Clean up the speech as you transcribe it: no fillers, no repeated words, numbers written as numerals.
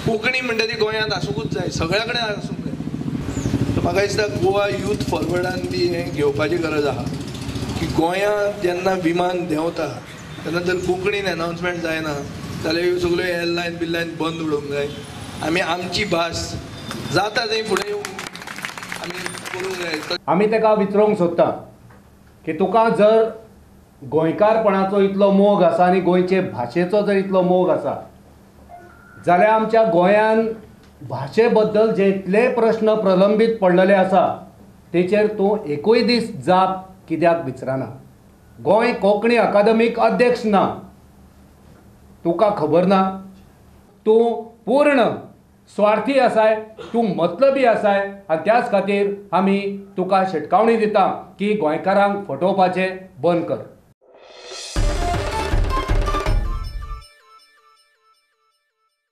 कोंकणी म्हणटा ती गोंयांत आसूंकूच जाय, सगळ्या कडेन आसूंक जाय. म्हाका दिसता गोवा यूथ फॉरवर्डान बी हें घेवपाची गरज आसा की गोंयांत जेन्ना विमान देंवता तेन्ना जर कोंकणीन एनावन्समेंट जायना जाल्यार ह्यो सगळ्यो एअरलायन बिरलायन बंद उडोवंक जाय. आमी आमची भास जाता थंय फुडें आमी करूंक जाय. आमी ताका विचारूंक सोदता की तुका जर गोंयकारपणाचो इतलो मोग आसा आनी गोंयचे भाशेचो जर इतलो मोग आसा जाल्यार आमच्या गोंयान भाशे बद्दल जितले प्रश्न प्रलंबीत पडलेले आसा तेचेर तूं एकूय दीस जाप कित्याक विचारना? गोंय कोंकणी अकादमीक अध्यक्ष ना, तुका खबर ना? तूं पूर्ण स्वार्थी आसाय, तूं मतलबी आसाय आनी त्याच खातीर आमी तुका शिटकावणी दिता की गोंयकारांक फटोवपाचें बंद कर.